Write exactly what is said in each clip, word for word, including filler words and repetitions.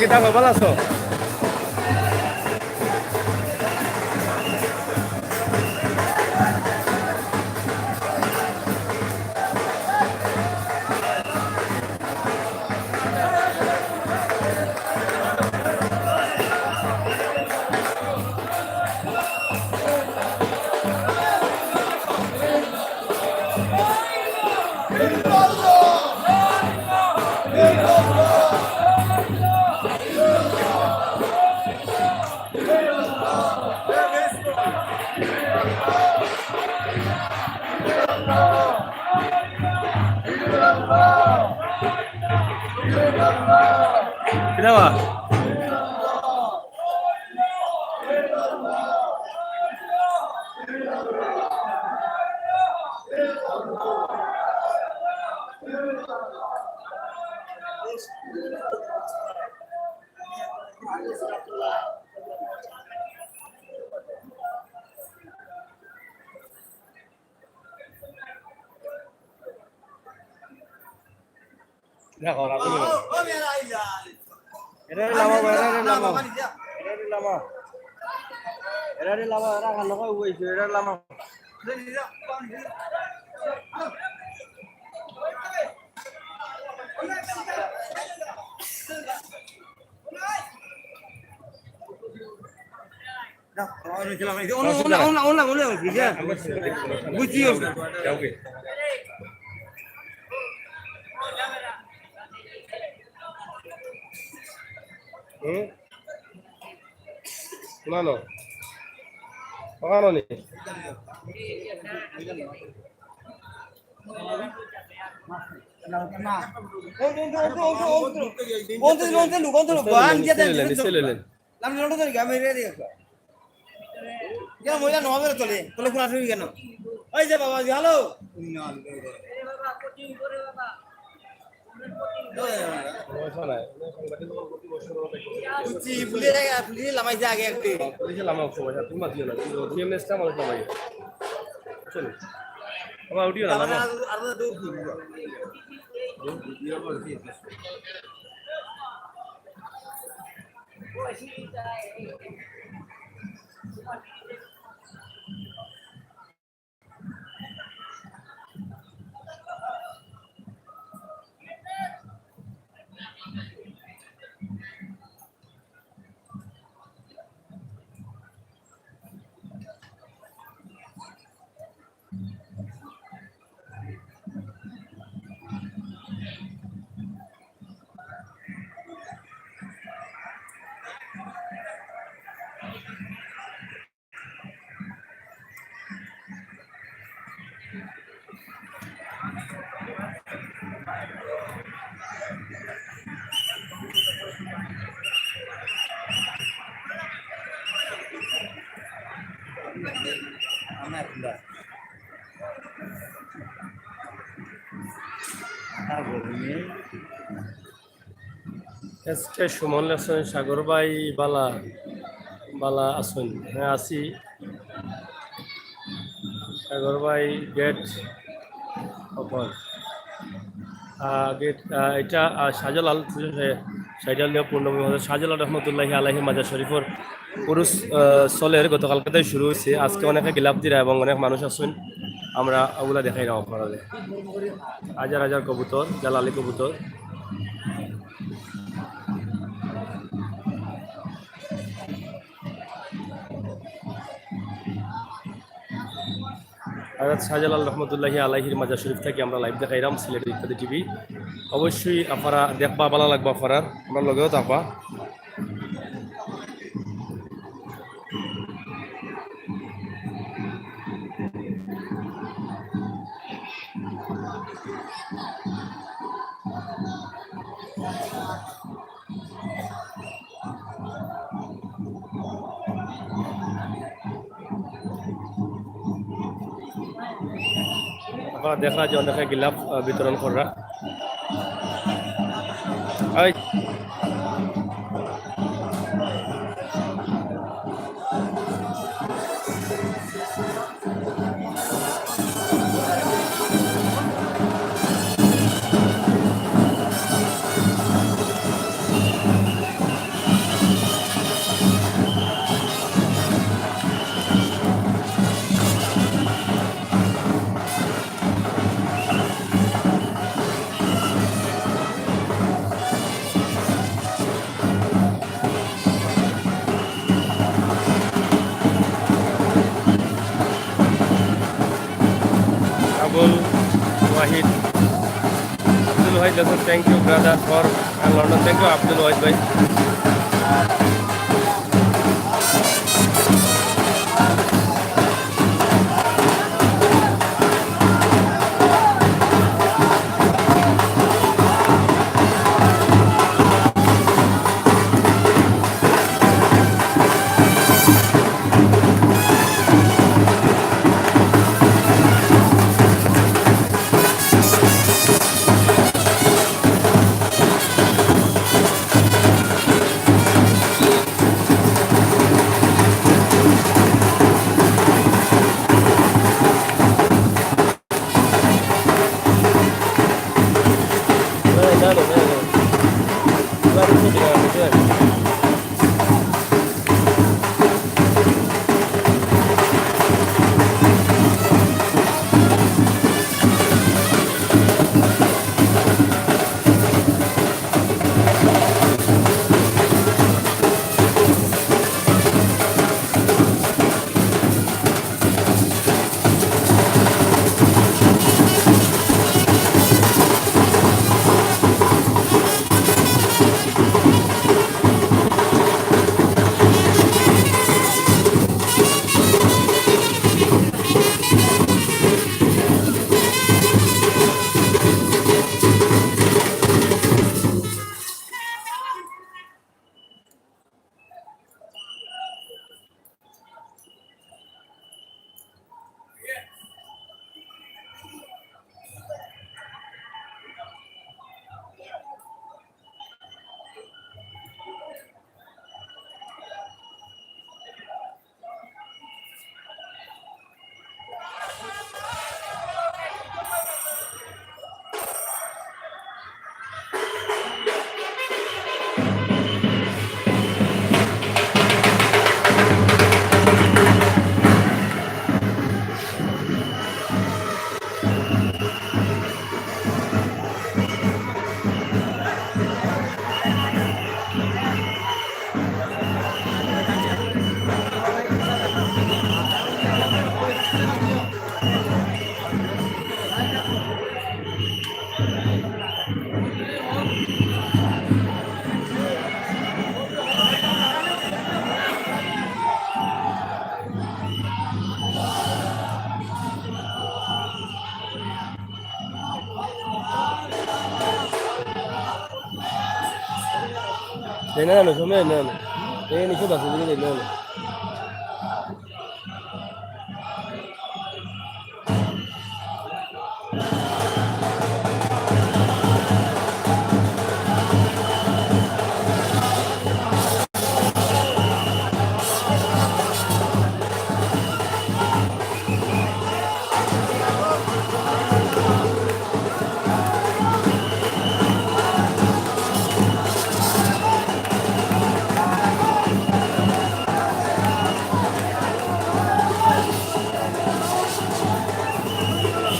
কিতা খবর, ভালা আছো? কিতা বা? দেখো, রাখো। এরা লামা, এরা লামা। এরা লামা। এরা লামা, এরা খান নয় উবাইছে, এরা লামা। হুম? না, না। ওখানে নেই। নিচে লইলেন, নিচে লইলেন। লাম জলটা ধরি, আমি রেডি আছি। কেন মহিলা নমাজের তলে, তলে কোন আসবি কেন? এই যে বাবা, হ্যালো। সমস্যা নাই। বুঝছি, পুলিশে, পুলিশে লামাইছে আগে একটু। পুলিশে লামাও সমস্যা, তুমি মাতিও না। তুমি এমনি এক্সট্রা মানুষ লামাই। চলো। বাবা, উঠিও না, লামাও। আর, আর দৌড় দিবি। এস কে সুমন লেখছেন, "সাগর ভাই বালা, বালা আছইন?" হ্যাঁ, আছি। সাগর ভাই, গেট ওপেন। আহ, গেট, আহ, এটা, আহ, শাহজালাল, শাহজালাল পূর্ণভূমি হজরত শাহজালাল রহমতুল্লাহি আলাইহি মাজার শরীফর উরুস, আহ, চলের, গতকালকে থেকে শুরু হয়েছে। আজকে অনেকে গিলাপ দিরা এবং অনেক মানুষ আছেন, আমরা ওগুলা দেখাইরাম আপনারারে। হাজার হাজার কবুতর, জালালি কবুতর। হযরত শাহজালাল রহমতুল্লাহি আলাইহির মাজার শরীফ থাকি আমরা লাইভ দেখাইরাম সিলেট ইত্যাদি টিভি। অবশ্যই আপনারা দেখবা, ভালা লাগবা আপনারার, আমরার লগেও থাকবা। আপনারা দেখরা যে অনেকে গিলাফ, আহ, বিতরণ কররা। এই। আবুল ওয়াহিদ, আব্দুল ওয়াহিদ লেখক, thank you brother for London, thank you Abdul ওয়াহিদ ভাই। এই না, না, সময় না, না। এই নিচে বাসে দিকে যাই, না, না।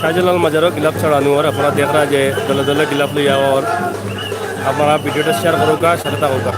শাহজালাল মাজারো গিলাফ ছাড়ানি অর, আপনারা দেখরা যে দলে দলে গিলাফ লইয়া অর। আপনারা video টা share করুক্কা, সাথে থাকুক্কা।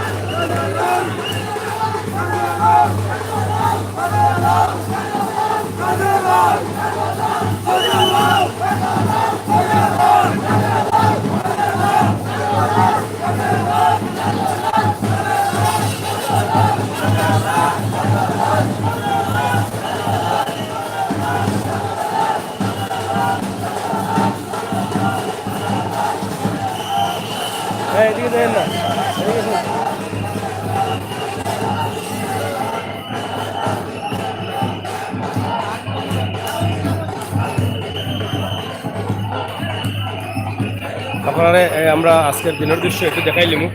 হ্যাঁ, এদিকে দেখেন না, এদিকে দেখেন। আপনারে, এ, আমরা আজকের দিনের দৃশ্য একটু দেখাইলিমু।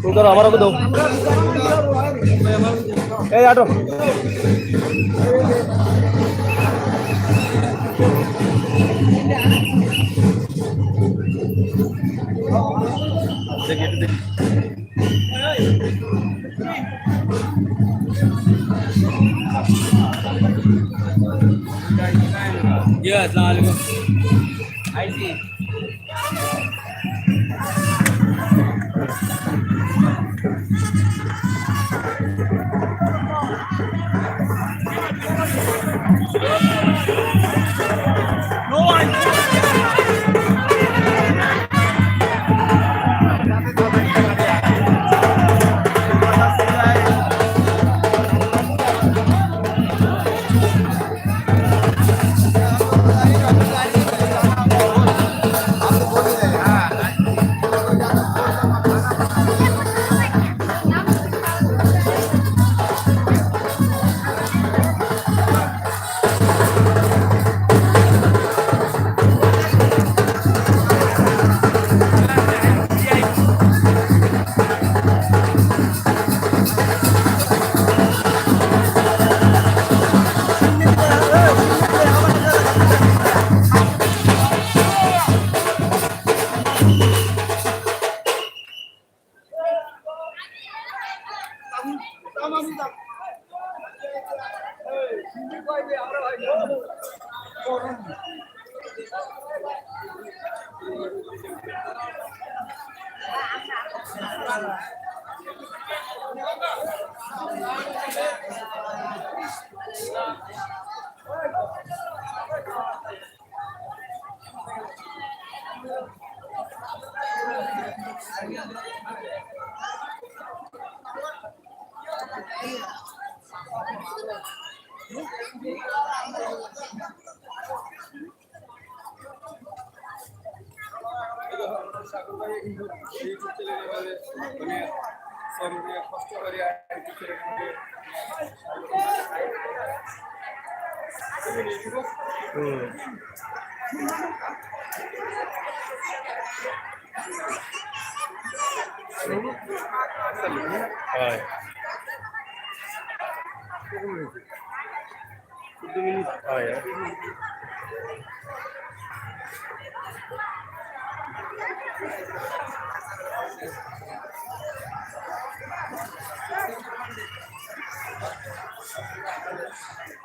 তুমি ধরো, আমারও দাও। এই আটো। দেখি, একটু দেখি। জি, আসসালামু আলাইকুম। আইছি।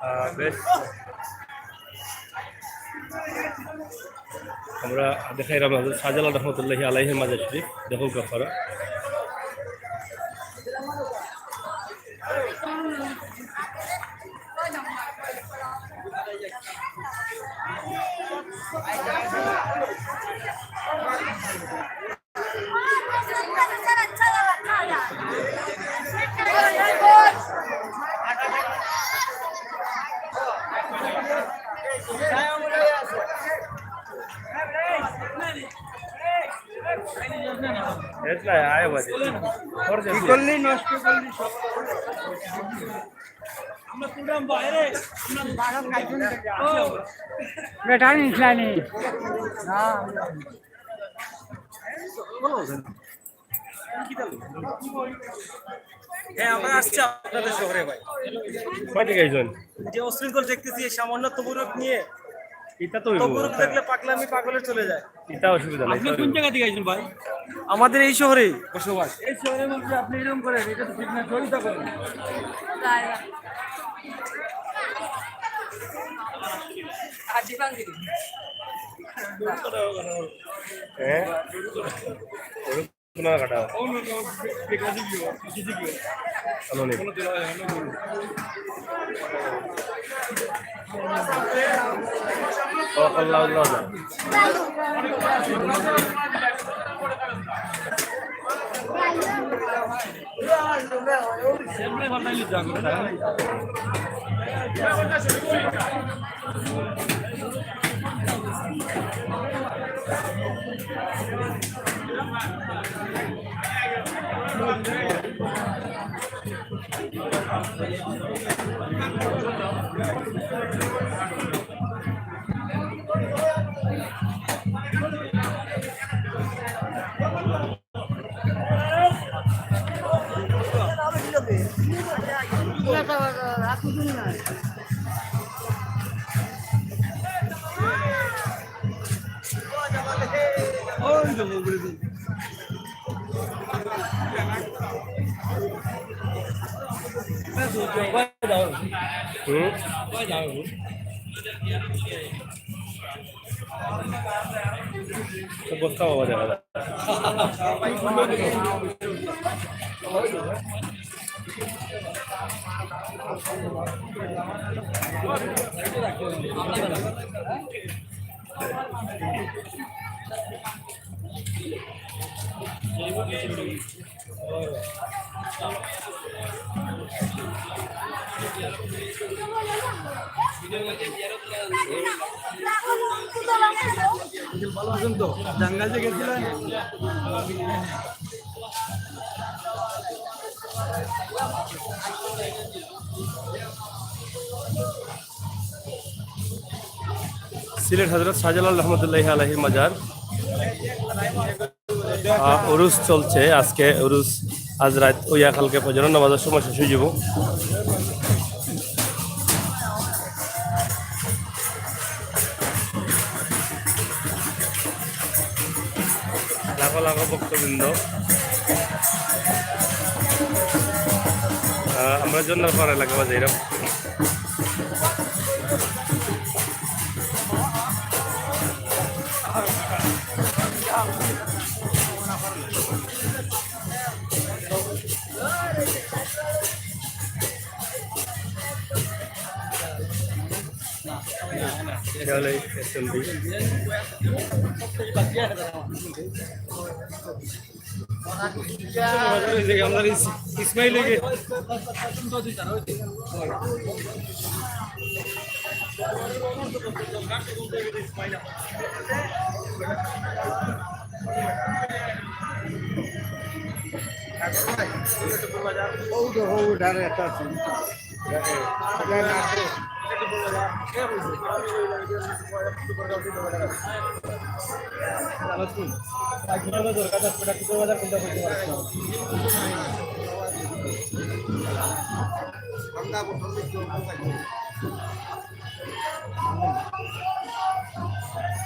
আহ, বেশ। আমরা দেখাইলাম হযরত শাহজালাল রহমতুল্লাহি আলাইহির মাজার শরীফ, দেখো আপনারা। কি করলি, নষ্ট করলি সব। বেটা নিস না নি? হ্যাঁ, আমরা আসছি আপনাদের শহরে, ভাই। কয় টাকা একজন? যে অশৃঙ্খল দেখতেছি, এই সামান্য তবরুক নিয়ে। এটা তো হইব। তবরুক দেখলে পাগলামি পাগলে চলে যায়। এটা অসুবিধা নাই। আপনি কোন জায়গা থেকে আইছেন, ভাই? আমাদের এই শহরে বসবাস। এই শহরের মধ্যে আপনি এরকম করেন, এটা তো ঠিক না, জড়িত করেন। হ্যাঁ? ওরকম না কাটা। অনলাইন। ও, আল্লাহ, আল্লাহ, আল্লাহ। হুম? তো বস্তা বাবা দেখা যায়। ভালো আছেন তো? জাঙ্গাল যে গেছিলেন? সিলেট হযরত শাহজালাল রহমতুল্লাহি আলাইহির মাজার। আহ, উরুস চলছে আজকে, উরুস আজ রাইত অইয়া কালকে ফজরর নামাজর সময় শেষ অইযিবো। লাখো লাখো ভক্তবৃন্দ, আহ, আমরা জন্নার পাড়া এলাকা বাজাইরাম। ইসমাইল হয়ে গেছে।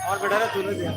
আমার বেটারে তুলে দিয়া।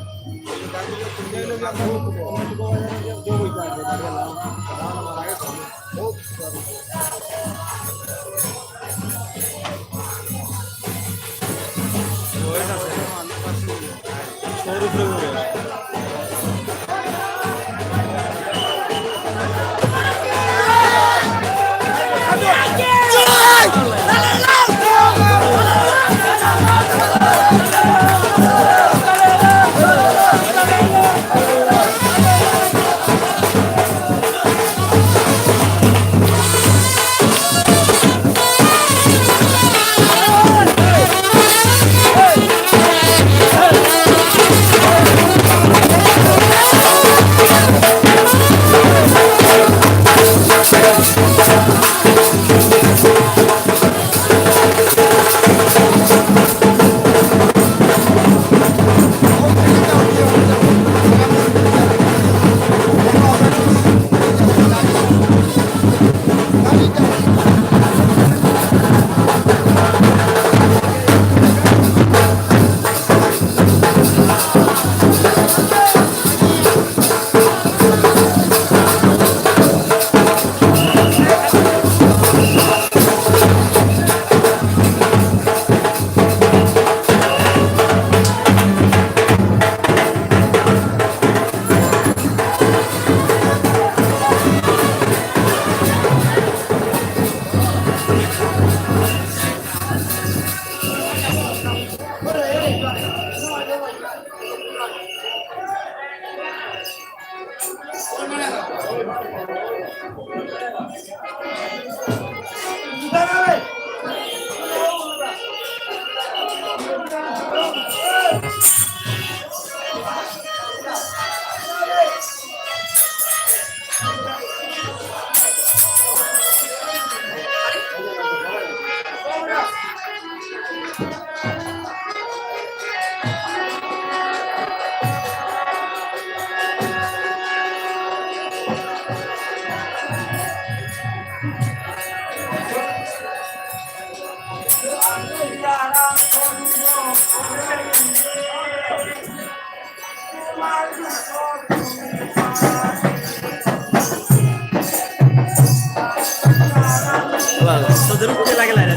তোদের উপরে লাগে লাগে।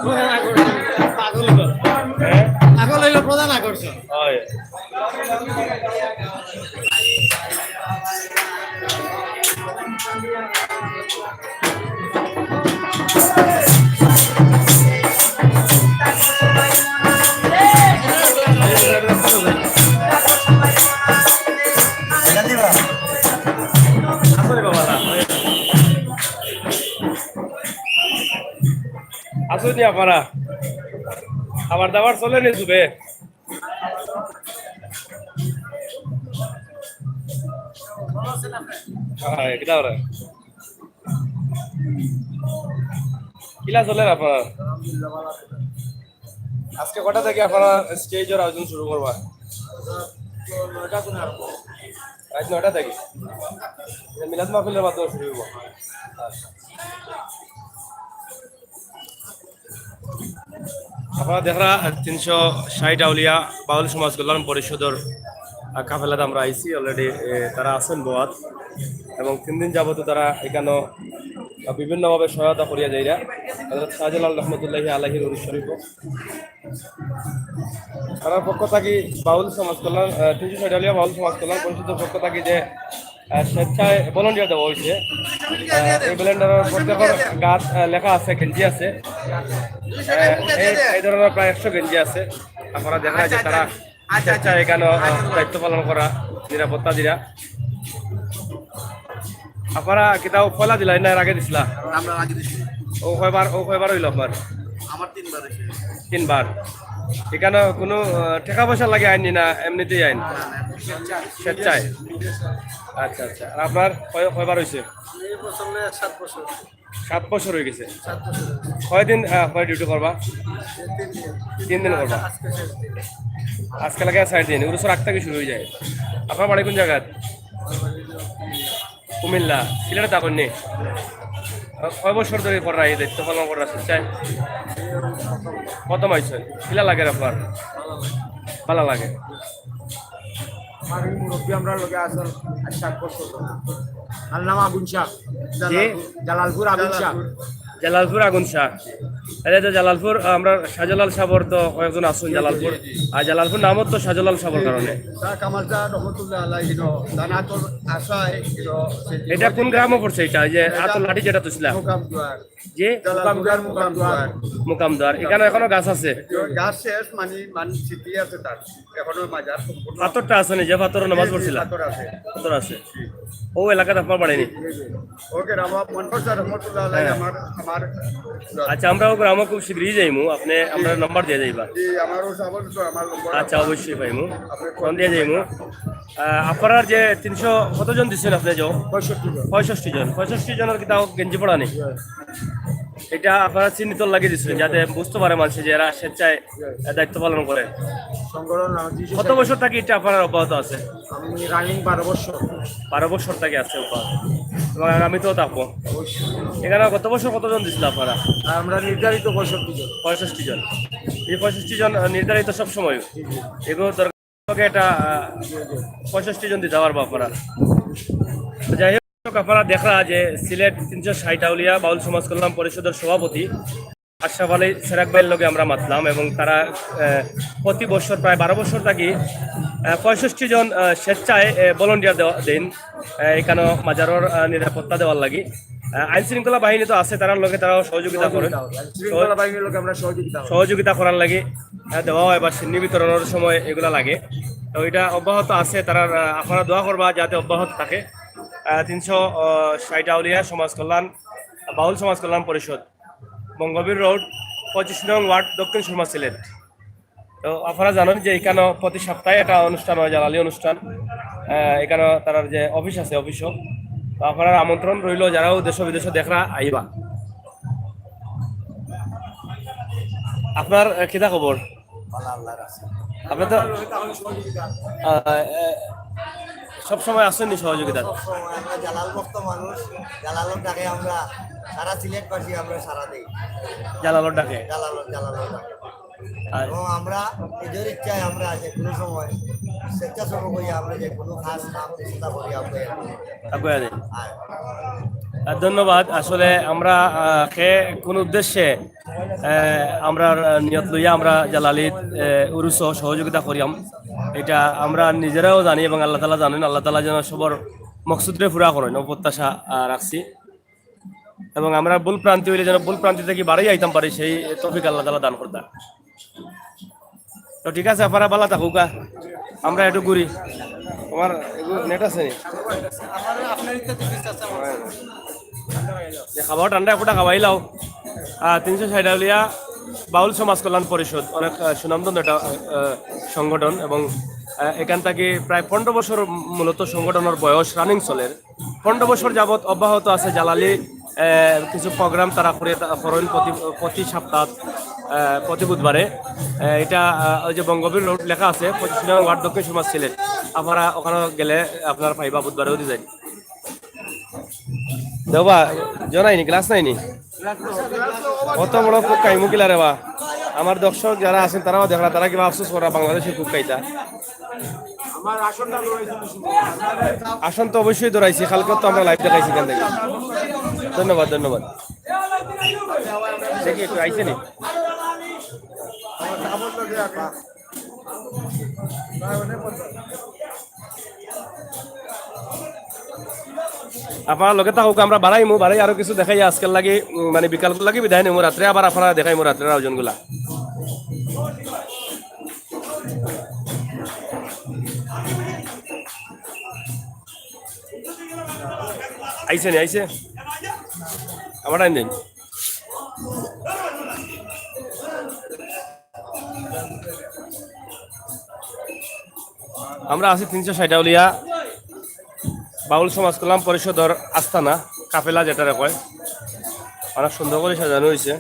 প্রধান আকর্ষণ। পাগল হইল। হ্যাঁ? পাগল হইল প্রধান আকর্ষণ। হয়। আছো নি আপনারা? খাবার দাবার চলে নি জুবে? হ্যাঁ, কিতা করে? কিলা চলের আপনার? আজকে কটা থাকি আপনারা স্টেজর আয়োজন শুরু করবা? রাত নয়টা থাকি। মিলাদ মাহফিলর মাধ্যমে শুরু হইব। আচ্ছা। আপনারা দেখরা তিনশো ষাট আউলিয়া বাউল সমাজ কল্যাণ পরিষদর, আহ, কাফেলাত আমরা আইছি already, এ, তারা আছেন বওয়াত এবং তিন দিন যাবত তারা এখানো, আহ, বিভিন্নভাবে সহায়তা করিয়া যাইরা। হযরত শাহজালাল রহমতুল্লাহি আলাইহির উরুস শরীফ। তারার পক্ষ থাকি বাউল সমাজ কল্যাণ, আহ, তিনশো ষাট আউলিয়া বাউল সমাজ কল্যাণ পরিষদর পক্ষ থাকি যে আহ, স্বেচ্ছায় ভলান্টিয়ার দেওয়া হইছে। আহ, এই ভলান্টিয়ারর প্রত্যেকর গাত, আহ, লেখা আছে, গেঞ্জি আছে। আহ, এই, এই ধরনের প্রায় একশো গেঞ্জি আছে। আপনারা দেখরা যে তারা স্বেচ্ছায় এখানো, আহ, দায়িত্ব পালন করা, নিরাপত্তা দিরা। আপনারা কিতাও পয়লা দিলা না এর আগে দিছিলা? আমরা আগে দিছি। ও কয়বার, ও কয়বার হইল আপনার? আমার তিনবার হইছে। তিনবার। এখানো কোনো, আহ, টাকা পয়সা লাগে আইন নি না এমনিতেই আইন? না, না, স্বেচ্ছায়। স্বেচ্ছায়? আচ্ছা, আচ্ছা। আর আপনার কয়, কয়বার হইছে? এই বছর লইয়া সাত বছর। সাত বছর হয়ে গেছে। সাত বছর হয়ে গেছে। কয়দিন, আহ, আপনার ডিউটি করবা? এই তিন দিন। তিন দিন করবা? আজকে শেষ দিন। আজকে লাগে চার দিন। উরুসর আগ থাকি শুরু হয়ে যায়। আপনার বাড়ি কোন জায়গাত? আমার বাড়ি হলো কুমিল্লা। সিলেটে থাকইন নি? কয় বছর ধরি কররা, এই দায়িত্ব পালন কররা স্বেচ্ছায়? প্রথম আইছইন, কিলা লাগের আপনার? ভালা লাগে। আমার এই মুরব্বী আমরার লগে আছইন আজ সাত বছর। তার নাম আগুন শাহ। জি? জালালপুর, জালালপুর আগুন শাহ। জালালপুর আগুন শাহ। আচ্ছা, তো জালালপুর, আহ, আমরার শাহজালাল সাবর তো কয়েকজন আছইন জালালপুর। আর জালালপুর নামও তো শাহজালাল সাবর কারণে। শাহ কামাল শাহ রহমতুল্লাহ আলাইহি, ইনো, জান্নাতুল আশা, ইনো, ইটা কোন গ্রামো পড়ছে ইটা? এই যে এটা আতর লাঠি যেটা তুলছিলা? মোকাম দুয়ার। জি? জালালপুরের মোকাম দুয়ার। মোকাম দুয়ার। এখানো এখনো গাছ আছে? গাছ শেষ, মানে, মানে, স্মৃতি আছে তার। এখনো মাজার সম্পূর্ণ। পাথরটা আছে নি, যে পাথরো নামাজ জি, জি, পড়ছিলা? পাথর আছে। পাথর আছে। জি। ও এলাকাত আপনার বাড়ি নি? জি, জি। ওকে, রামা মনফর স্যার রহমতুল্লাহ আলাইহি হ্যাঁ। আমার, আমার আচ্ছা, আমরা ও গ্রামো খুব শীঘ্রই যাইমু, আপনে আমরার নাম্বার দিয়া যাইবা। জি, আমার ও সাবল তো আমার নম্বর আচ্ছা, আছে। অবশ্যই পাইমু। আপনি ফোন দিয়া যাইমু। আহ, আপনারার যে তিনশো কতজন দিছইন আপনে যাও? পঁয়ষট্টি জন। পঁয়ষট্টি জন। পঁয়ষট্টি জনর কিতা গেঞ্জি পরা নি? জি। ইটা আপনারা চিহ্নিত লাগি দিছইন, যাতে বুঝতে পারে মানষে যে এরা স্বেচ্ছায়, আহ, দায়িত্ব পালন করে। সংগঠন নাম দিয়েছে কত বছর থাকি ইটা আপনারার অব্যাহত আছে? আমি রানিং বারো বছর। বারো বছর থাকি আছে অব্যাহত। এবং আগামীতেও থাকবো। অবশ্যই। এখানো গত বছর কতজন দিছলা আপনারা? আর আমরা নির্ধারিত পঁয়ষট্টি জন। পঁয়ষট্টি জন। এই পঁয়ষট্টি জন, আহ, নির্ধারিত সব সময়? জি, জি। এগুলো দরকার একটা, আহ, পঁয়ষট্টি জন দিতা পারবা আপনারা। তো যাই হোক, আপনারা দেখরা যে সিলেট তিনশো ষাট আউলিয়া বাউল সমাজ কল্যাণ পরিষদর সভাপতি আশরাফ আলী সেরাক ভাইর লগে আমরা মাতলাম এবং তারা, আহ, প্রতি বছর প্রায় বারো বছর থাকি, আহ, পঁয়ষট্টি জন, আহ, স্বেচ্ছায়, আহ, ভলান্টিয়ার দেওয়া, দেইন, আহ, এখানো মাজারর, আহ, নিরাপত্তা দেওয়ার লাগি। আহ, আইন শৃঙ্খলা বাহিনী তো আছে, তারার লগে তারাও সহযোগিতা করেন। সহযোগিতা, আইন শৃঙ্খলা বাহিনীর লগে আমরা সহযোগিতা করি। সহযোগিতা করার লাগি, আহ, দেওয়া হয় বা শিন্নি বিতরণর সময় এগুলা লাগে। তো এটা অব্যাহত আছে, তারার, আহ, আপনারা দোয়া করবা যাতে অব্যাহত থাকে। আহ, তিনশো ষাট আউলিয়া সমাজ কল্যাণ, বাউল সমাজ কল্যাণ পরিষদ, বঙ্গবীর রোড, পঁচিশ নং ওয়ার্ড, দক্ষিণ সুরমা, সিলেট। তো আপনারা জানেন যে এখানো প্রতি সপ্তাহে একটা অনুষ্ঠান হয়, জালালি অনুষ্ঠান। আহ, এখানো তারার যে অফিস আছে, অফিসও। তো আপনারার আমন্ত্রণ রইলো, যারাও দেশ বিদেশে দেখরা আইবা। আপনার, আহ, কিতা খবর? ভালা, আল্লাহর আছে। আপনি তো, আহ, আহ, সব সময় আছেন নি সহযোগিতা? সব সময় আমরা জালাল ভক্ত মানুষ, জালালর ডাকে আমরা সারা সিলেটবাসী আমরা সারা দেই। জালালর ডাকে? জালালর, জালালর ডাকে। আর এবং আমরা নিজের ইচ্ছায় আমরা যে কোনো সময় স্বেচ্ছাসেবক হয়ে আমরা যে কোনো কাজ কাম চেষ্টা করি আমরা। আগুয়া দেন। আর আর ধন্যবাদ। আসলে আমরা, আহ, কে কোন উদ্দেশ্যে, আহ, আমরা নিয়ত লইয়া আমরা জালালিত, আহ, উরুসও সহযোগিতা করিয়াম, এটা আমরা নিজেরাও জানি এবং আল্লাহ তাআলা জানেন। আল্লাহ তাআলা যেন সবর মকসুদরে পুরা করেন, ও প্রত্যাশা, আহ, রাখছি। এবং আমরা ভুল প্রান্তি হইলে যেন ভুল প্রান্তি থাকি বাড়াই আইতাম পারি, সেই তৌফিক আল্লাহ তাআলা দান করতা। তো ঠিক আছে, আপনারা ভালা থাকুকা, আমরা একটু ঘুরি। আমার এগু নেট আছে নি? যে খাবার ঠান্ডা একটা খাওয়াইলাও। আহ, তিনশো ষাট আউলিয়া বাউল সমাজ কল্যাণ পরিষদ, অনেক, আহ, সুনামধন্য একটা, আহ, সংগঠন এবং, আহ, এখান থাকি প্রায় পনেরো বছর মূলত সংগঠনের বয়স রানিং চলের। পনেরো বছর যাবত অব্যাহত আছে জালালি, আহ, কিছু প্রোগ্রাম তারা করে, করেন প্রতি, প্রতি সপ্তাহ, আহ, প্রতি বুধবারে। আহ, এটা, আহ, ওই যে বঙ্গবীর রোড লেখা আছে, পঁচিশ নং ওয়ার্ড, দক্ষিণ সুরমা, সিলেট। আপনারা ওখানে গেলে আপনারা পাইবা, বুধবারেও দিয়ে যায়। দেবা, জনাইনি, গ্লাস নাইনি? কত বড় ফুক খাইমু কিলা রে বা? আমার দর্শক যারা আছেন, তারাও দেখরা, তারা কিবা আফসোস করা বাংলাদেশে ফুক খাইতা। আসন তো অবশ্যই ধরাইছি, কালকে তো আমরা লাইভ দেখাইছি এখান থেকে। ধন্যবাদ, ধন্যবাদ। দেখি একটু আইছে নি? আপনারা লগে থাকুক, আমরা বাড়াইমু, বাড়াই আরো কিছু দেখাই আজকের লাগি, উম, মানে বিকাল লাগি বিদায় নিমু, রাত্রে আবার আপনারা দেখাইমু রাত্রের আয়োজনগুলা। আইছে নি, আইছে? আমার টাইম দিন। আমরা আছি তিনশো ষাট আউলিয়া বাউল সমাজ কল্যাণ পরিষদর আস্তানা, কাফেলা যেটারে কয়, অনেক সুন্দর করে সাজানো হয়েছে।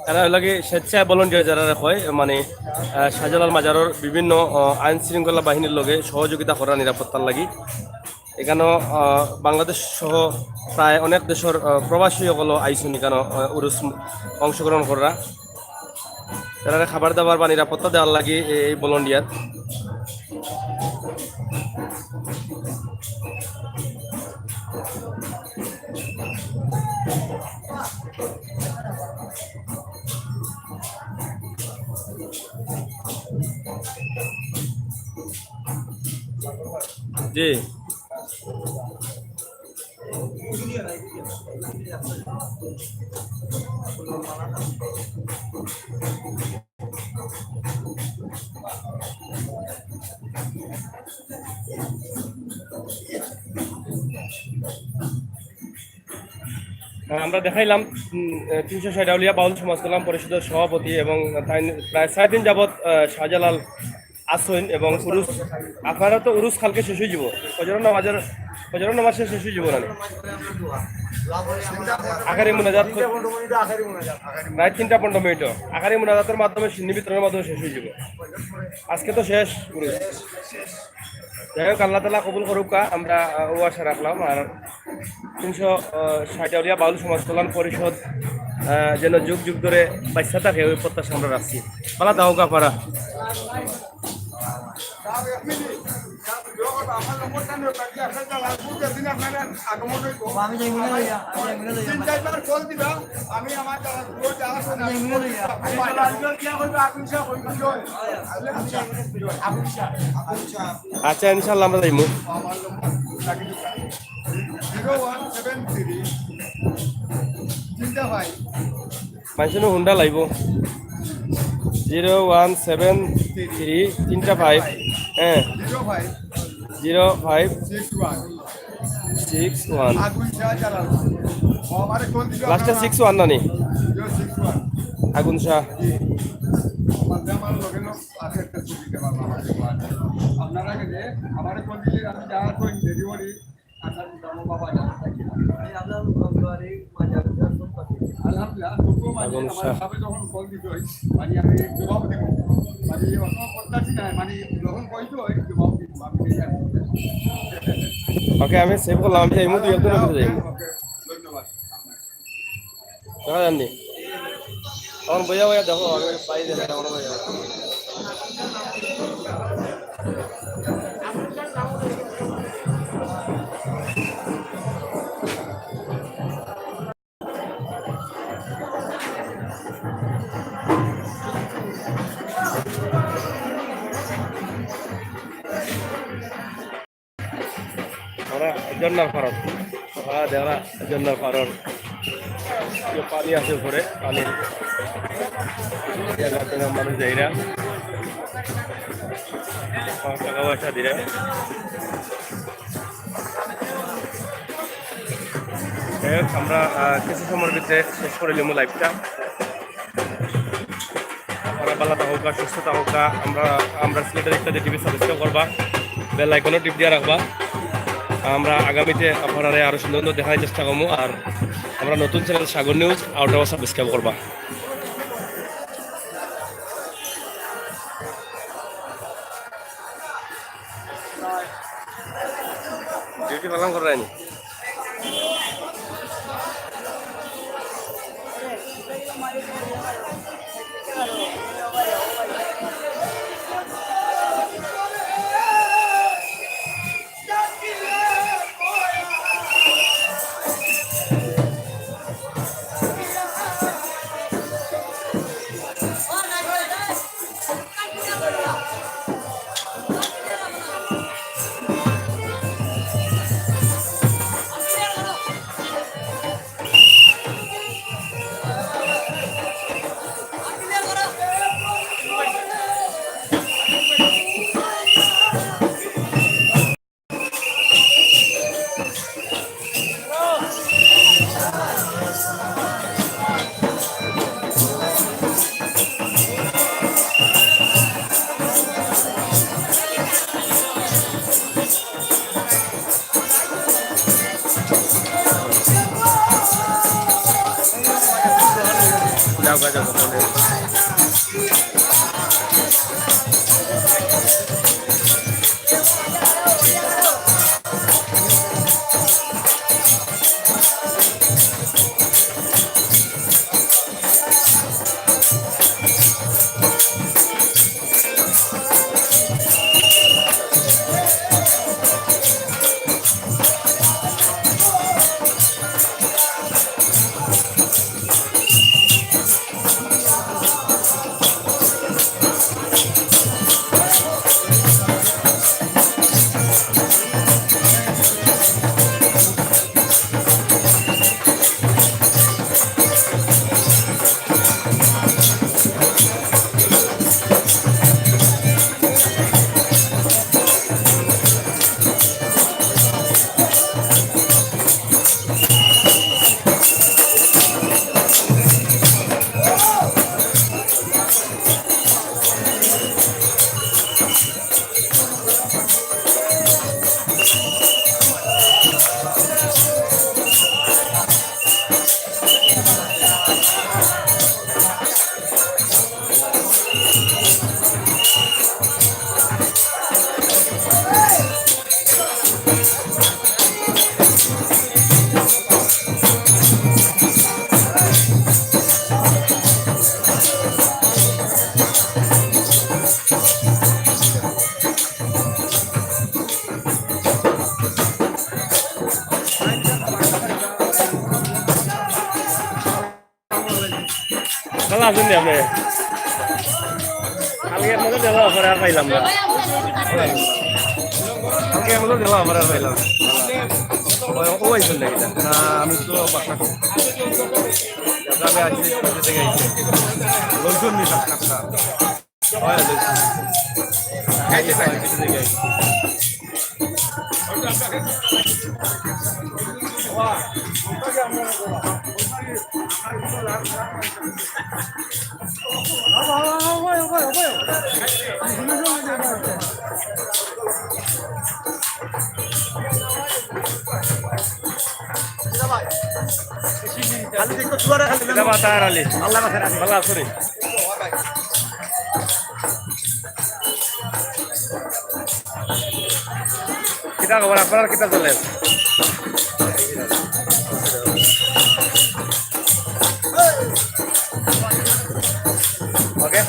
তারা লাগে স্বেচ্ছায় ভলান্টিয়ার যারা কয়, মানে, আহ, শাহজালাল মাজারর বিভিন্ন, আহ, আইন শৃঙ্খলা বাহিনীর লগে সহযোগিতা করা নিরাপত্তার লাগি। এখানো, আহ, বাংলাদেশ সহ প্রায় অনেক দেশর, আহ, প্রবাসী সকল আইসুন এখানো, আহ, উরুস অংশগ্রহণ করা। তারা খাবার দাবার বা নিরাপত্তা দেওয়ার লাগি এই ভলান্টিয়ার। জি। আমরা দেখাইলাম, উম, আহ, তিনশো ষাট আউলিয়া বাউল সমাজ কল্যাণ পরিষদের সভাপতি এবং তাইন প্রায় ছয় দিন যাবত, আহ, শাহজালাল আসইন এবং উরুস, আপনারা তো উরুস কালকে শেষ হয়ে যাব, ফজর নামাজের, ফজর নামাজ শেষ, শেষ হয়ে যাব না? আখেরি মোনাজাত রাত তিনটা পনেরো মিনিট, আখেরি মোনাজাতের মাধ্যমে সিন্নি বিতরণের মাধ্যমে শেষ হয়ে যাব। আজকে তো শেষ উরুস। যাই হোক, আল্লাহ তাআলা কবুল করুক্কা, আমরা, আহ, ও আশা রাখলাম। আর তিনশো ষাট আউলিয়া বাউল সমাজ কল্যাণ পরিষদ, আহ, যেন যুগ যুগ ধরে বাঁচিয়া থাকে, ওই প্রত্যাশা আমরা রাখছি। ভালা থাকউক্কা আপনারা। আমি যাইমু না লইয়া, আমি যাইমু না লইয়া। তিন চারবার কল দিবা, আমি আমার যারা পুরো যারা আছে না, আমি যাইমু না লইয়া। আমি যাইমু না লইয়া। আচ্ছা, ইনশাআল্লাহ আমরা যাইমু। জিরো ওয়ান সেভেন থ্রি, তিনটা ভাই। মানুষের হুন্ডা লাইব। জিরো ওয়ান সেভেন থ্রি, তিনটা ফাইভ, হ্যাঁ, zero five, zero five six one. Six one. আগুন শাহ চালান। ও, আমারে কোন দিকে লাস্টে আপনারা? সিক্স ওয়ান নানি? Zero six one. আগুন শাহ। জি। আমার, আমার লগে লোক আছে, একটা ছবি দিতে পারবো আমার। আপনারা গেলে আমারে কোন দিকে আমি যা করি ডেলিভারি, আপনার বাবা জানা থাকি। আমি আপনার বাড়ি মাঝে মাঝে আসতাম। আলহামদুলিল্লাহ, তবুও মানে আগুন আমার শাহ। সাথে যখন কল দিতে হয়, মানে আমি জবাব দিব। মানে অত প্রত্যাশী নাই, মানে যখন কল দিতে হয়, জবাব দিব। আমি এই আর কি। ওকে, আমি সেভ করলাম, আমি যাইমু, দুই একদিনের ভিতরে যাইমু। ওকে, ধন্যবাদ। দেখা যাননি? তখন বইয়া বইয়া দেখো, আমি পাই দেখো, তখন বইয়া। আমরা ঝর্ণার পাড়র, আমরা দেখরা ঝর্ণার পাড়র যে পানি আছে উপরে, পানি জায়গা থেকে মানুষ যাইরা, টাকা পয়সা দিরা। যাই হোক, আমরা, আহ, কিছু সময়ের ভিতরে শেষ করে নিব লাইভটা। আপনারা ভালা থাকউক্কা, সুস্থ থাকউক্কা। আমরা, আমরা সিলেটের একটা টিভি সাবস্ক্রাইব করবা, বেল আইকনও টিপ দিয়া রাখবা। আমরা আগামীতে আপনারারে আরো সুন্দর সুন্দর দেখার চেষ্টা করবো। আর আমরা নতুন চ্যানেল সাগর নিউজ আউটারও সাবস্ক্রাইব করবা। ডিউটি পালন করায়নি। যাও, যাও, যাও। ভালা আছইন নি আপনে? কালকে আপনাদের দেওয়া অফার আর পাইলাম না। কালকে আপনাদের দেওয়া অফার আর পাইলাম না। ও, ও আইছেন নাকি? না, আমি তো বাসা। আমি আইছি, কোথা থেকে আইছি? লোকজন নি সাক্ষাৎকার। হয়, আইছি। আইছি, আইছি। খালি দেখো, তুয়ারে খালি এটা বাতার আলী। আল্লাহ বাতার আলী। ভালা আছো রে? কিতা খবর? আপনার কিতা চলে? ওকে।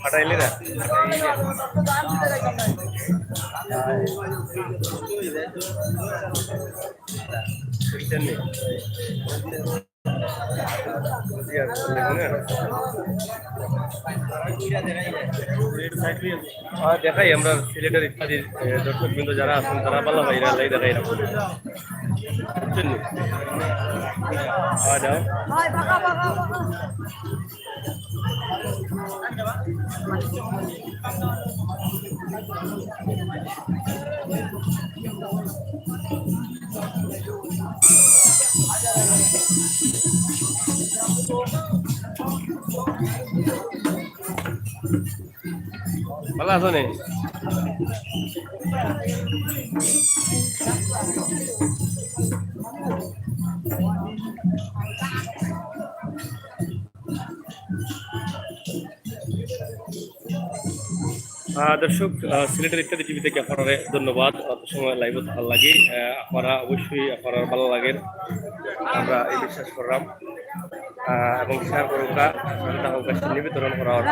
পাঠাইলি না? আর দেখাই আমরা সিলেটের ইত্যাদি, এ, দর্শকবৃন্দ যারা আছেন, তারা ভালা ভাইরা লাই দেখাই রাখুন। বুঝছেন নি? খাওয়া দাওয়া। ভালা আছো নি? আহ, দর্শক, আহ, সিলেটের ইত্যাদি টিভি থেকে আপনারে ধন্যবাদ। অত সময় লাইভও থাকার লাগি, আহ, আপনারা অবশ্যই আপনারা ভালা লাগের, আমরা এই বিশ্বাস করলাম। আহ, এবং শেয়ার করুকা, সন্ধ্যা অবকাশ নিবেদন করা হবে।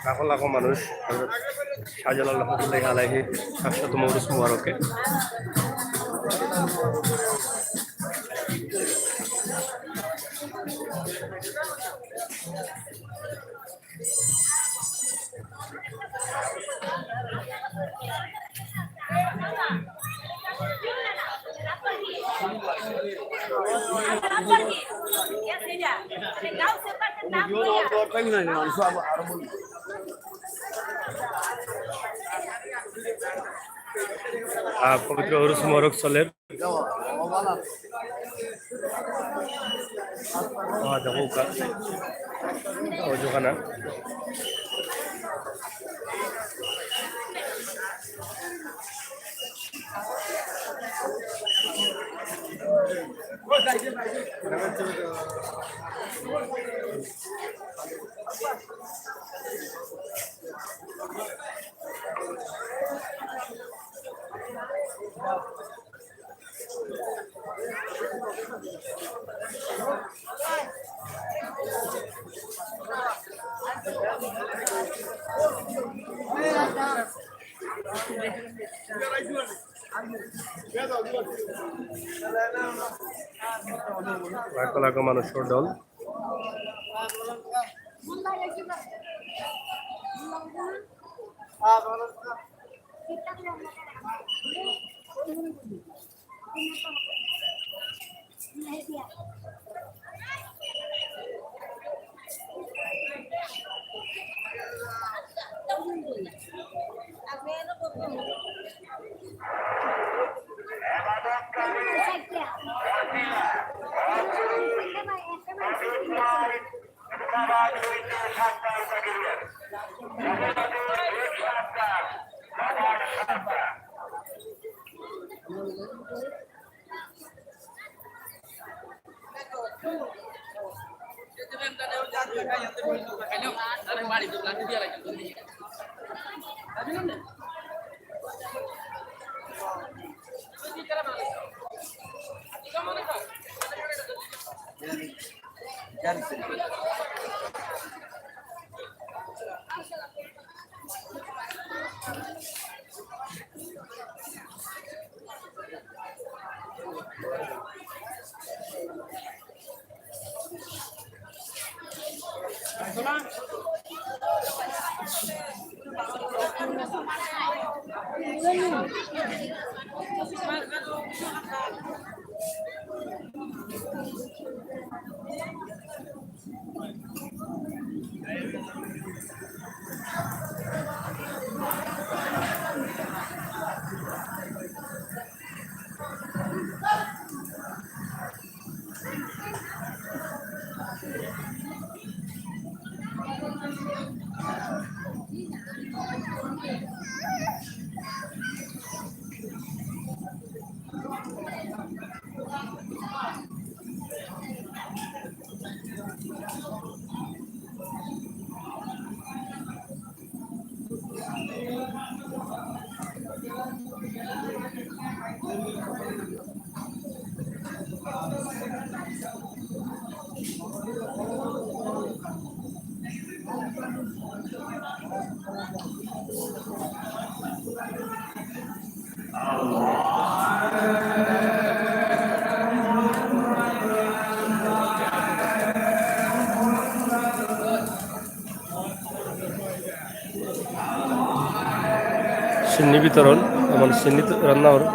লাখো লাখো মানুষ হযরত শাহজালাল রহমতুল্লাহি আলাইহি সাতশতম উরুস মুবারকে। আহ, পবিত্র উরুস মোবারক চলের। আহ, দেখো, অজুখানা। লাখো লাখো মানুষর ঢল। শিন্নি বিতরণ, মানে শিন্নি তো রান্না হলো।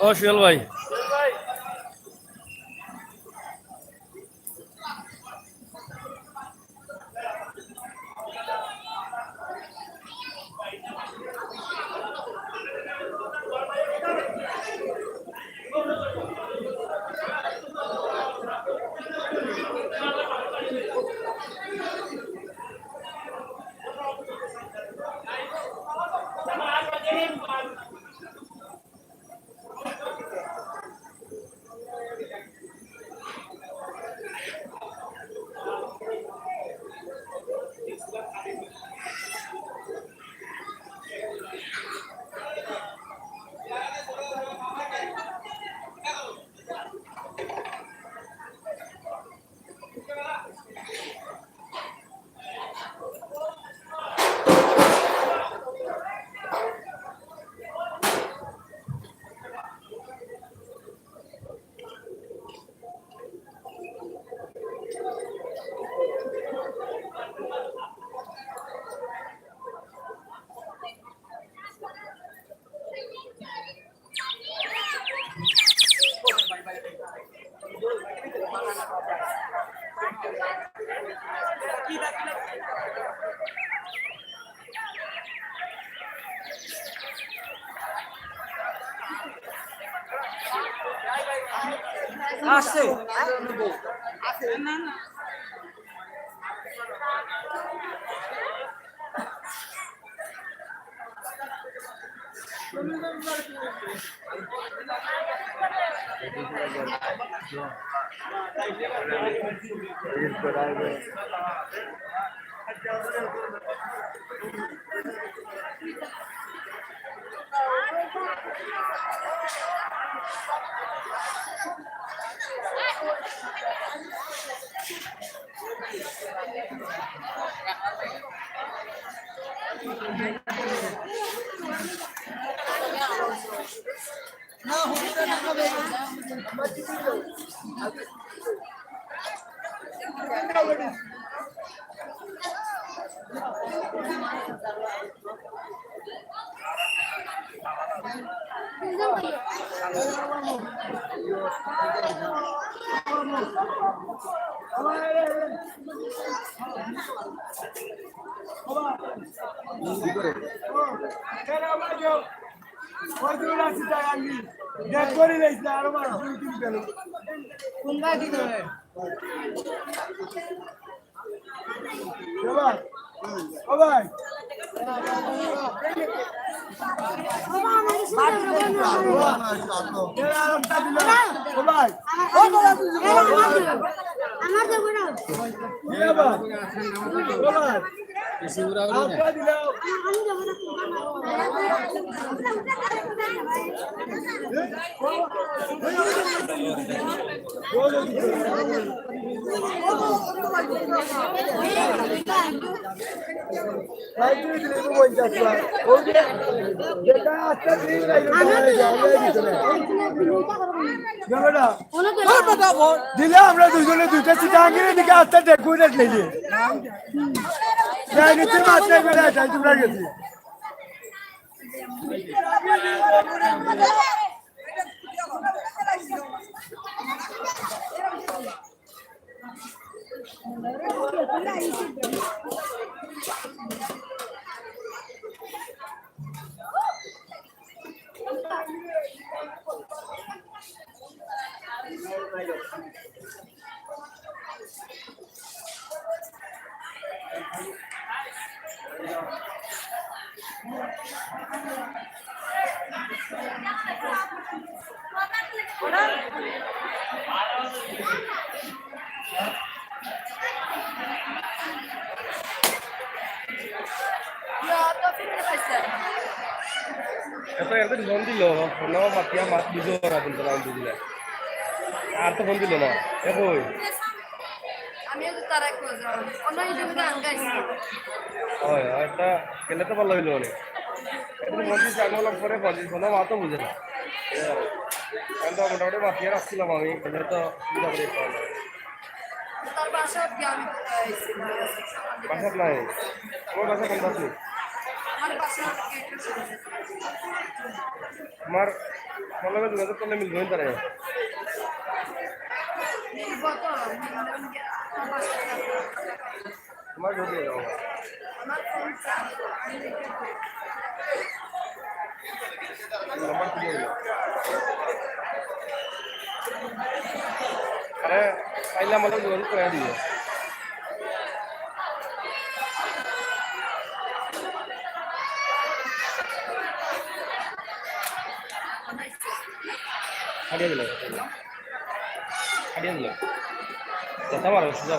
ও সুহেল ভাই, আছে। না, না। দিলে আমরা দুইজনে দুইটা চিটাগাঙ্গের দিকে আস্তে ডেকুরেট লেগে। রাজনীতির মাত্রায় বেড়ে যায়, তোমরা গেছি। ফোন দিল, ফোন মাতিয়া মাত বুঝো না, বলতে না বুঝলে। আর তো ফোন দিল না। এ কই? আমিও তো তারা খোঁজ, অন্য ইউটিউবে তো আনতে আইছি। হয়, হয়, এটা গেলে তো ভালো হইলো অনেক। একটু ফোন দিচ্ছি, আমি বললাম পরে ফোন দিচ্ছি, ফোন মাত তো বুঝে না। এখন তো মোটামুটি মাতিয়া রাখছিলাম আমি, গেলে তো সুবিধা করে পাওয়া যাবে। তার বাসা কি আমি কোথায় আইছি? বাসা নাই। আমার বাসা কোন পাশে? আমার বাসা আমার, আমার লগে যোগাযোগ করলে মিলবো তারা। মিলবো তো, মিলবো। আমার বাসা তোমার ঘর দিয়ে যাও। আমার ফোন চার্জ। নাম্বার দিয়ে দিও। আরে, পাইলে আমার লগে যোগাযোগ করে দিও। ছাড়িয়ে দিল। ছাড়িয়ে দিল। কথা বলো, সুজা।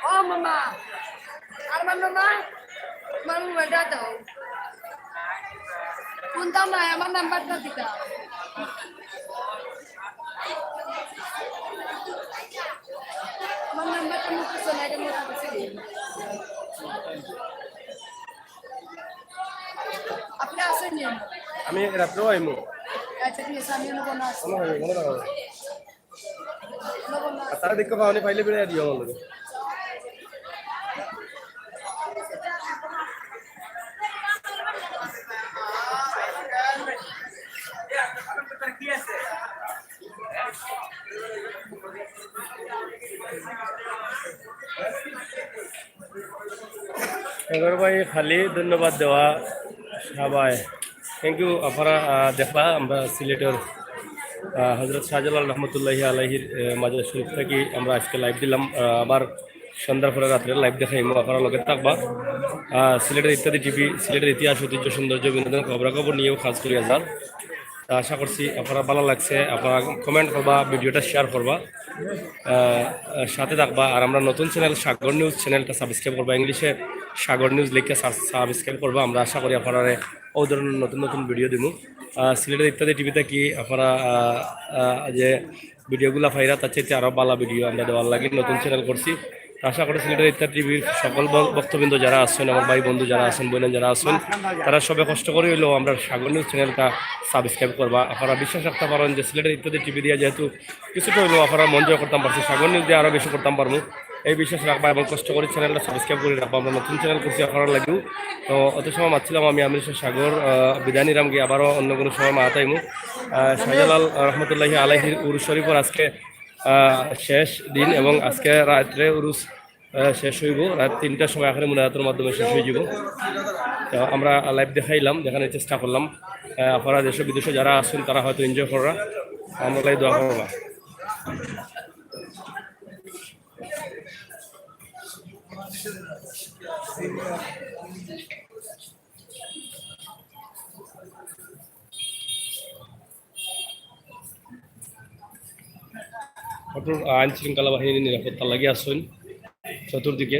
ও মামা, আর মামা, মামা, মোবাইলটা দাও। কোনটা নাই, আমার নাম্বারটা দিতা। আমার নাম্বারটা মুখস্থ নাই, এটা মনে আছে। আপনি আসেন নি? আমি রাত্রেও আইমু। আচ্ছা, ঠিক আছে, আমি অন্য কোনো আসবো। কোনো হয়, কোনো কথা হবে। অন্য কোনো আর আসবো। তারা দেখতে পাওনি, পাইলে বেড়ে দিও আমার লগে। এবার ভাই খালি ধন্যবাদ দেওয়া সবাই। Thank you। আপনারা, আহ, দেখলা আমরা সিলেটর, আহ, হযরত শাহজালাল রহমতুল্লাহি আলাইহির, আহ, মাজার শরীফ থাকি আমরা আজকে live দিলাম। আহ, আবার সন্ধ্যার পরে রাত্রে live দেখাইমু, আপনারা লগে থাকবা। আহ, সিলেটের ইত্যাদি টিভি, সিলেটের ইতিহাস, ঐতিহ্য, সৌন্দর্য, বিনোদন, খবরাখবর নিয়েও কাজ করিয়া যার। তা আশা করছি আপনারা ভালা লাগছে, আপনারা comment করবা, video টা share করবা, আহ, আহ, সাথে থাকবা। আর আমরা নতুন channel সাগর news channel টা subscribe করবা, English এ সাগর news লিখে সা-, subscribe করবা। আমরা আশা করি আপনারা ও ধরনের নতুন নতুন video দিমু। আহ, সিলেটের ইত্যাদি টিভি থাকি আপনারা, আহ, আহ, যে video গুলা পাইরা, তার চাইতে আরো ভালা video আমরা দেওয়ার লাগি নতুন channel করছি। আশা করি সিলেটের ইত্যাদি টিভির সকল ব-, ভক্তবৃন্দ যারা আছেন, আমার ভাই বন্ধু যারা আছেন, বোন যারা আছেন, তারা সবে কষ্ট করি হইলেও আমরা সাগর news channel টা subscribe করবা। আপনারা বিশ্বাস রাখতে পারেন যে সিলেটের ইত্যাদি টিভি দিয়া যেহেতু কিছুটা হইলেও আপনারা মন জয় করতাম পারছি, সাগর news দিয়া আরো বেশি করতাম পারমু, এই বিশ্বাস রাখবা এবং কষ্ট করি channel টা subscribe করি রাখবা। আমরা নতুন channel করছি আপনারা লাগিও। তো অত সময় মাতছিলাম আমি আমির হোসেন সাগর, আহ, বিদায় নিলাম গিয়া, আবারও অন্য কোনো সময় মাত আইমু। আহ, শাহজালাল রহমতুল্লাহি আলাইহির উরুস শরীফর আজকে, আহ, শেষ দিন এবং আজকে রাত্রে উরুস, আহ, শেষ হইব। রাত তিনটার সময় আখেরি মুনাজাতর মাধ্যমে শেষ হয়ে যাব। তো আমরা live দেখাইলাম, দেখানোর চেষ্টা করলাম। আহ, আপনারা দেশে বিদেশে যারা আছেন তারা হয়তো enjoy কররা, আমরা লাই দোয়া করবা। কঠোর আইন শৃঙ্খলা বাহিনীর নিরাপত্তা লাগি আছেন চতুর্দিকে।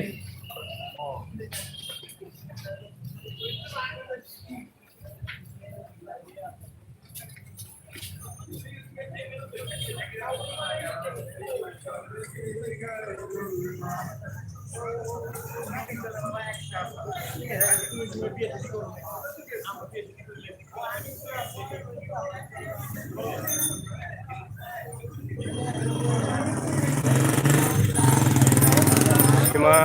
সীমা,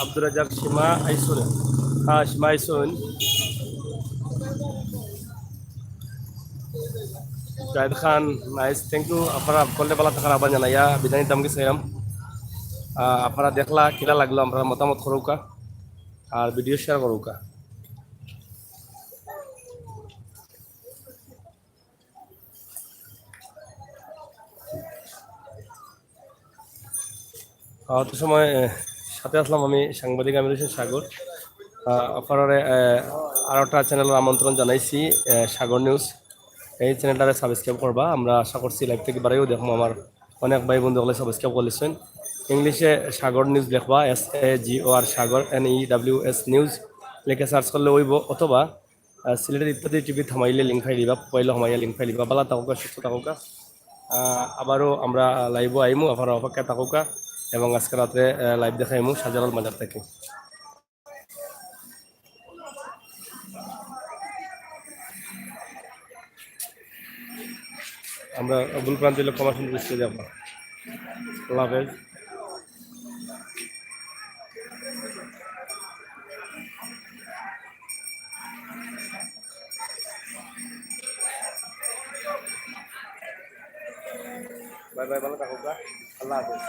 আব্দুর রাজ্জাক, সীমা আইসুন। হ্যাঁ, সীমা আইসুন। জাহিদ খান, nice, thank you। আপনারা সকলে ভালা থাকার আহ্বান জানাইয়া বিদায় নিতাম গেছিলাম। আহ, আপনারা দেখলা, কিলা লাগলো, আপনারা মতামত করুকা, আর video share করুকা। আহ, অত সময়, আহ, সাথে আসলাম আমি সাংবাদিক আমির হোসেন সাগর। আহ, আপনারারে, আহ, আরো একটা channel এর আমন্ত্রণ জানাইছি, আহ, সাগর news। এই channel টারে subscribe করবা। আমরা আশা করছি live থেকে বাড়াইও দেখবো আমার অনেক ভাই বন্ধু হলে subscribe করলেছেন। ইংলিশে সাগর নিউজ লেখবা, S A G O R Sagar, N E W S news লেখে সার্চ করলে অইবো, অথবা আহ, সিলেটের ইত্যাদি টিভি থামাইলে লিঙ্ক পাই দিবা, প্রোফাইলও হামাইয়া লিঙ্ক পাই দিবা। ভালা থাকউক্কা, সুস্থ থাকউক্কা। আহ, আবারও আমরা লাইভও আইমু, আপনারা অপেক্ষায় থাকউক্কা এবং আজকে রাত্রে লাইভ দেখাইমু শাহজালাল মাজার থাকি। আমরা ভুল ভ্রান্তি অইলে ক্ষমা সুন্দর দৃষ্টিতে দেখবা। আল্লাহ হাফেজ। বাই বাই, ভালা থাকউক্কা। আল্লাহ হাফেজ।